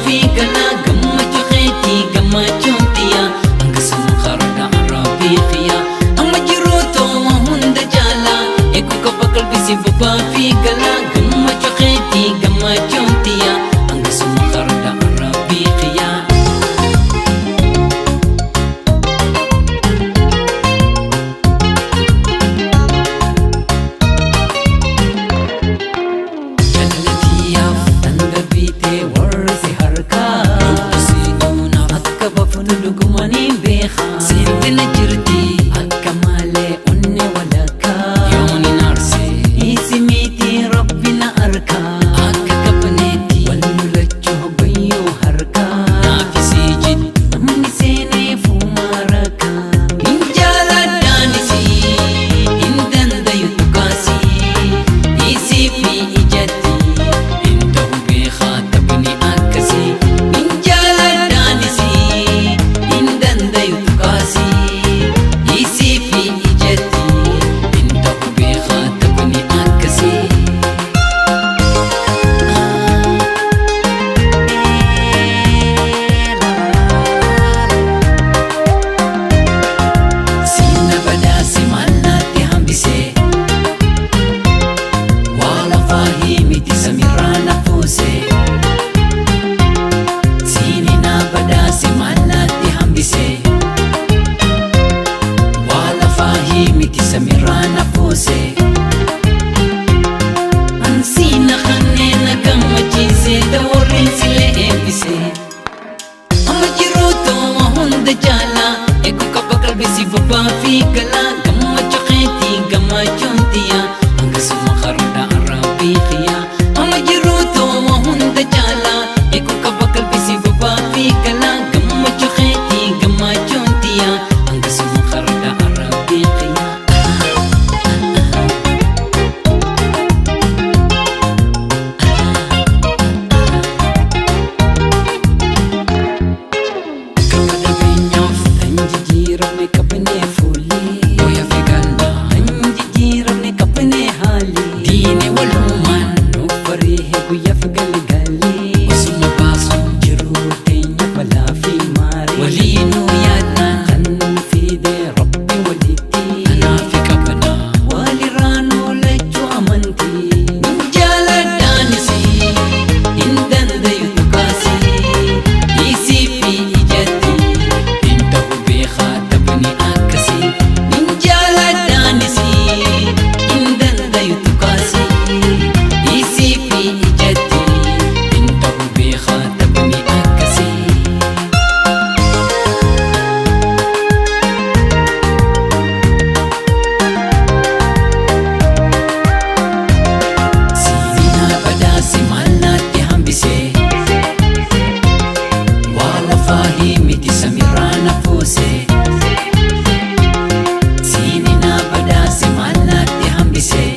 fi galaa gammachuu keetii gammachuun tiyya hangasuma qarda rabbii xiyya amma jiruu tooma hunda jaalaa eeguu qaba qalbisi bobbaa fi galaa gammachuu keetii gammachuun tiyya hangasuma qarda rabbii xiyya. Jaallatiyyaaf tan darbitee warri si harkaa Lubbisii duunaaf akka bafnu dhugumanii beekaa Seentina jirti akka malee onnee walakkaa Yoon hin aarse isi miti rabbi na arkaa Akka qabneetti wal lolachuu hoggayyuu harkaa Naafisii jiddu namni seenee fuumaa rakkaa Hin jaaladhaanisi hin dandayu dhugaasii Isii fi ijatti hin ta'u beekaa taphni akkasii Hin jaaladhaanisi hin dandayu dhugaasii Isii fi ijatti hin ta'u beekaa taphni akkasii. Sinna badhaase maal naatti hambisee waa lafaa himiti samirraa na fuuse Siinina badhaase maal naatti hambisee waa lafaa himiti samirraa na fuuse Ansiina kanneen na gammachiise ta'urriin silee eebbise. Amma jiruu tooma hunda jaalaa eeguu qaba qalbisi bobbaa fi galaa gammachuu keetii gammachuun tiyya hangasuma qarda rabbii xiyya. Amma jiruu tooma hunda jaalaa eeguu qaba qalbisi bobbaa fi galaa gammachuu keetii gammachuun tiyya hangasuma qarda rabbii xiyya. Qaba qabeenyaaf tan jijjiiramne qabnee fuulli Booya fi ganna tan jijjiiramne qabnee haalli Diine walumaan nuuf bareehe guyyaaf galgalli Osuma baasu jiruu teenya balaa fi maarii Waliinuu yaadnaan kan nu fide rabbi walitti Kanaaf qabna walirraa nu lachuu amantii Hin jaaladhaanisi hin dandayu dhugaasii Isii fi ijatti hin ta'u beekaa taphni akkasii Hin jaaladhaanisi hin dandayu dhugaasii Isii fi ijatti hin ta'u beekaa taphni akkasii. Siinina badhaase maal naatti hambisee waa lafaa himiti samirraa na fuuse Siinina badhaase maal naatti hambisee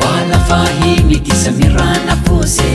waa lafaa himiti samirraa na fuuse.